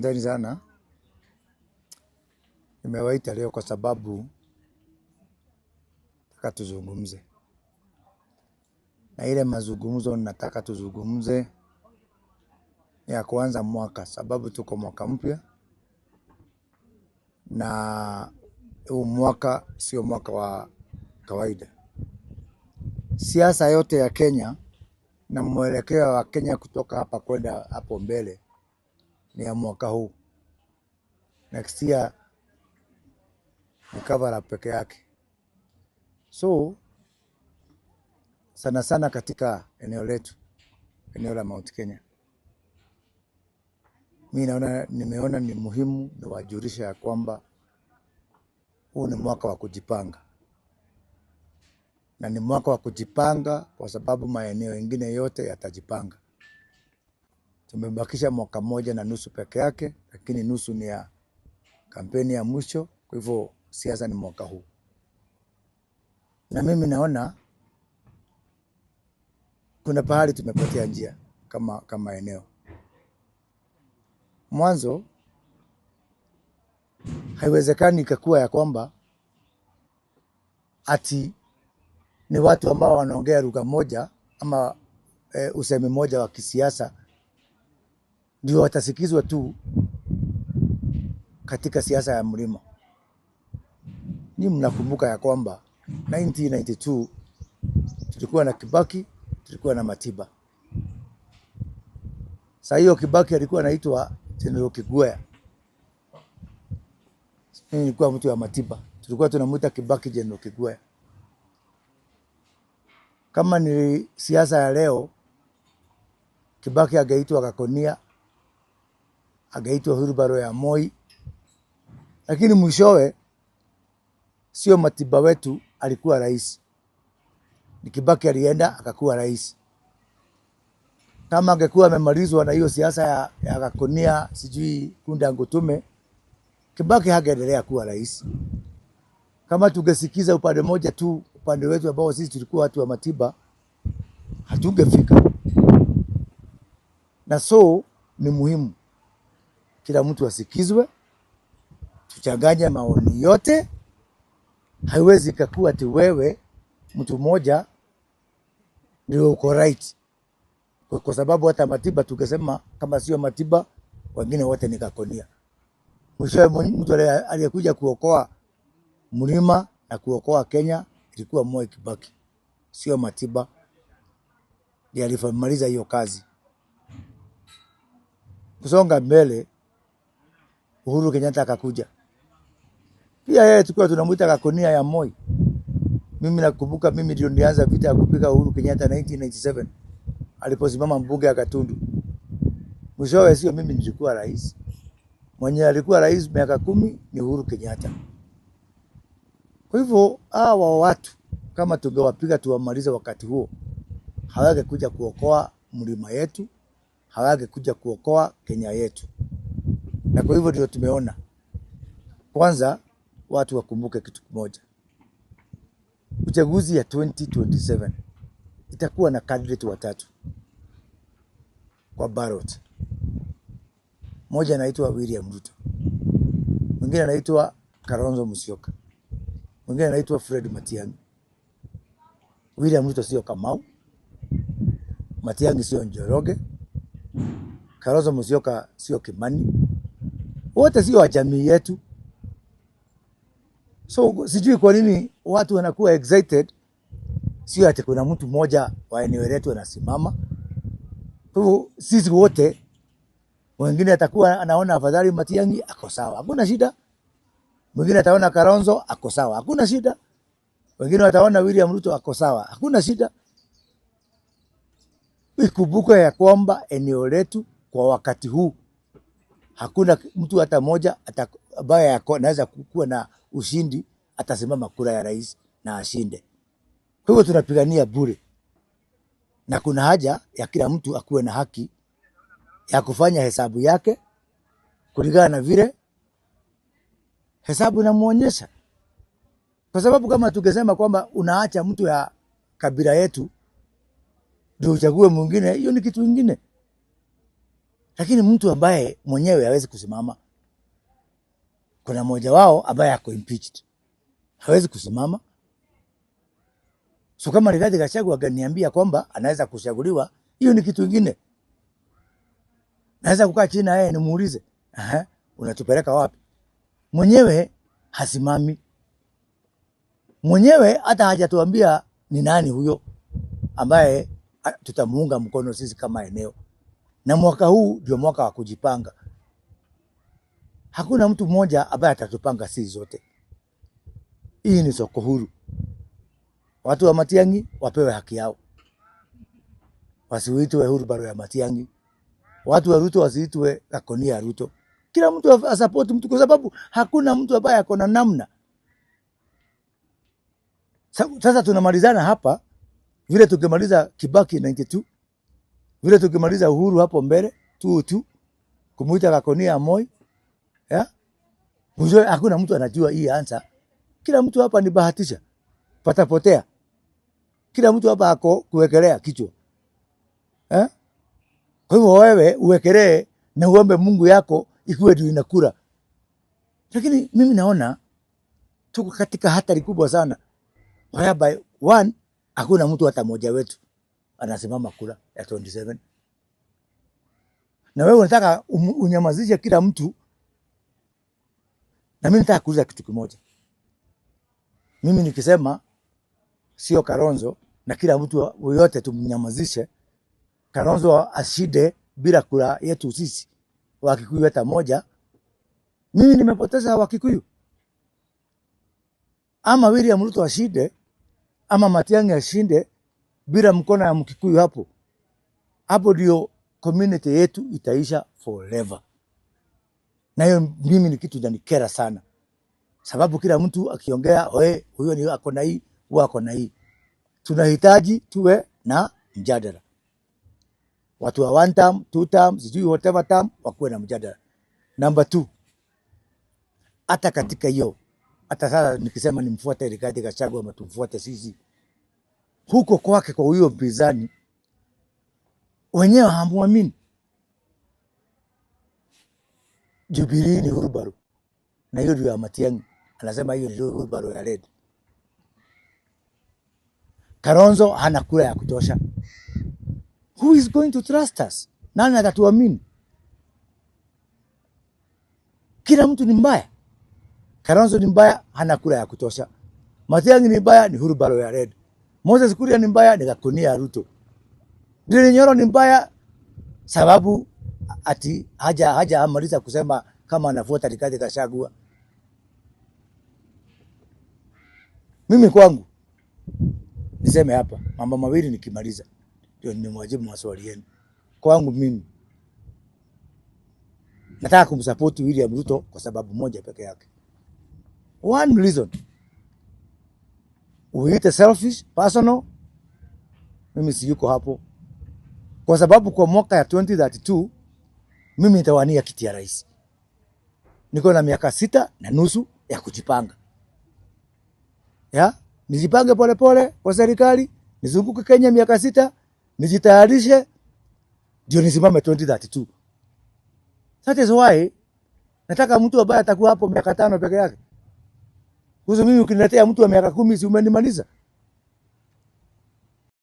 Asanteni sana. Nimewaita leo kwa sababu nataka tuzungumze, na ile mazungumzo nataka tuzungumze ni ya kuanza mwaka, sababu tuko mwaka mpya na huu mwaka sio mwaka wa kawaida. Siasa yote ya Kenya na mwelekeo wa Kenya kutoka hapa kwenda hapo mbele ni ya mwaka huu. Next year ni cover up peke yake. So sana sana katika eneo letu, eneo la Mount Kenya, mi naona, nimeona ni muhimu niwajulishe ya kwamba huu ni mwaka wa kujipanga, na ni mwaka wa kujipanga kwa sababu maeneo mengine yote yatajipanga. Tumebakisha mwaka moja na nusu peke yake, lakini nusu ni ya kampeni ya mwisho. Kwa hivyo siasa ni mwaka huu, na mimi naona kuna pahali tumepotea njia kama eneo. Mwanzo haiwezekani ikakuwa ya kwamba ati ni watu ambao wanaongea lugha moja ama usemi moja wa kisiasa ndio watasikizwa tu katika siasa ya mlima. Ni mnakumbuka ya kwamba 1992 tulikuwa na Kibaki, tulikuwa na Matiba. Saa hiyo Kibaki alikuwa anaitwa General Kiguya. Mimi nilikuwa mtu wa Matiba, tulikuwa tunamuita Kibaki General Kiguya. Kama ni siasa ya leo, Kibaki angeitwa Gakonia, angeitwa Hurubaro ya Moi, lakini mwishowe sio Matiba wetu alikuwa rais, ni Kibaki alienda akakuwa rais. Kama angekuwa amemalizwa na hiyo siasa ya Gakonia, sijui Kunda Ngutume, Kibaki hangeendelea kuwa rais. Kama tungesikiza upande moja tu, upande wetu ambao sisi tulikuwa watu wa Matiba, hatungefika. Na so ni muhimu kila mtu asikizwe, tuchanganye maoni yote. Haiwezi kakuwa ati wewe mtu mmoja ndio uko right, kwa sababu hata Matiba tukisema kama sio Matiba wengine wote ni Gakonia. Mwishowe mtu aliyekuja kuokoa mlima na kuokoa Kenya ilikuwa Moi Kibaki, sio Matiba. Ndiye alifamaliza hiyo kazi. Kusonga mbele, Uhuru Kenyatta akakuja. Pia yeye tulikuwa tunamuita Gakonia ya Moi. Mimi nakumbuka mimi ndio nilianza vita ya kupiga Uhuru Kenyatta 1997 aliposimama mbunge ya Gatundu. Mwishowe sio mimi nilikuwa rais. Mwenye alikuwa rais miaka 10 ni Uhuru Kenyatta. Kwa hivyo hawa watu kama tungewapiga tuwamalize wakati huo, hawangekuja kuokoa mlima yetu, hawangekuja kuokoa Kenya yetu. Na kwa hivyo ndio tumeona kwanza watu wakumbuke kitu kimoja. Uchaguzi ya 2027 itakuwa na candidate watatu kwa ballot. Mmoja anaitwa William Ruto, mwingine anaitwa Kalonzo Musyoka, mwingine anaitwa Fred Matiang'i. William Ruto sio Kamau, Matiang'i sio Njoroge, Kalonzo Musyoka sio Kimani, wote sio wa jamii yetu. So sijui kwa nini watu wanakuwa excited, sio ati kuna mtu mmoja wa eneo letu anasimama. Kwa hivyo sisi wote, mwingine atakuwa anaona afadhali Matiang'i ako sawa, hakuna shida. Mwingine ataona Kalonzo ako sawa, hakuna shida. Wengine wataona William Ruto ako sawa, hakuna shida. Ikumbuke ya kwamba eneo letu kwa wakati huu hakuna mtu hata mmoja ambaye anaweza kuwa na ushindi atasimama kura ya rais na ashinde. Kwa hivyo tunapigania bure, na kuna haja ya kila mtu akuwe na haki ya kufanya hesabu yake kulingana na vile hesabu inamuonyesha. Kwa sababu kama tukisema kwamba unaacha mtu ya kabila yetu ndio uchague mwingine, hiyo ni kitu kingine. Lakini mtu ambaye mwenyewe hawezi kusimama, kuna mmoja wao ambaye ako impeached, hawezi kusimama. So kama Rigathi Gachagua akaniambia kwamba anaweza kuchaguliwa, hiyo ni kitu kingine. Naweza kukaa chini na yeye nimuulize, aha, unatupeleka wapi? Mwenyewe hasimami, mwenyewe hata hajatuambia ni nani huyo ambaye tutamuunga mkono sisi kama eneo. Na mwaka huu ndio mwaka wa kujipanga. Hakuna mtu mmoja ambaye atatupanga sisi zote. Hii ni soko huru. Watu wa Matiang'i wapewe haki yao, wasiitwe wheelbarrow ya Matiang'i. Watu wa Ruto wasiitwe Gakonia ya Ruto. Kila mtu asupport mtu, kwa sababu hakuna mtu ambaye ako na namna. Sasa tunamalizana hapa vile tukimaliza Kibaki 92, vile tukimaliza Uhuru hapo mbele 202, kumuita Gakonia Moi, ya? Mwishowe hakuna mtu anajua hii answer. Kila mtu hapa ni bahatisha, patapotea. Kila mtu hapa ako kuwekelea kichwa, eh? Kwa hivyo wewe uwekelee na uombe Mungu yako ikuwe ndio inakula. Lakini mimi naona tuko katika hatari kubwa sana, whereby one, hakuna mtu hata mmoja wetu anasimama kura ya 27, na wewe unataka unyamazishe kila mtu. Na mimi nataka kuuliza kitu kimoja. Mimi nikisema sio Kalonzo na kila mtu yoyote tumnyamazishe Kalonzo ashinde bila kura yetu sisi Wakikuyu hata moja, mimi nimepoteza Wakikuyu. Ama William Ruto ashinde ama Matiang'i ashinde bila mkono ya Mkikuyu hapo, hapo ndio community yetu itaisha forever. Na hiyo mimi ni kitu inanikera sana, sababu kila mtu akiongea, we huyo ni ako na hii, huyo ako na hii. Tunahitaji tuwe na mjadala, watu wa one term, two term, sijui whatever term, wakuwe na mjadala. Number two, hata katika hiyo, hata sasa nikisema nimfuate Rigathi Gachagua ama tumfuate sisi, huko kwake kwa huyo mpinzani wenyewe hamuamini. Jubilee ni wheelbarrow, na hiyo ndio ya Matiang'i, anasema hiyo ndio wheelbarrow ya red. Kalonzo hana kura ya kutosha. Who is going to trust us? Nani atatuamini? Kila mtu ni mbaya. Kalonzo ni mbaya, hana kura ya kutosha. Matiang'i ni mbaya, ni wheelbarrow ya red. Moses Kuria ni mbaya, ni Gakonia ya Ruto. Ndindi Nyoro ni mbaya sababu ati haja amaliza kusema kama anafuata Rigathi Gachagua. Mimi kwangu niseme hapa mambo mawili nikimaliza, ndio nimwajibu maswali yenu. Kwangu mimi nataka kumsupport William Ruto kwa sababu moja peke yake. One reason, uite selfish personal, mimi siyuko hapo, kwa sababu kwa mwaka ya 2032 mimi nitawania kiti ya rais. Niko na miaka 6.5 ya kujipanga, ya nijipange polepole kwa serikali, nizunguke Kenya miaka 6, nijitayarishe ndio nisimame 2032. That is why nataka mtu ambaye atakuwa hapo miaka 5 peke yake. Kuhusu mimi ukiniletea mtu wa miaka 10 si umenimaliza?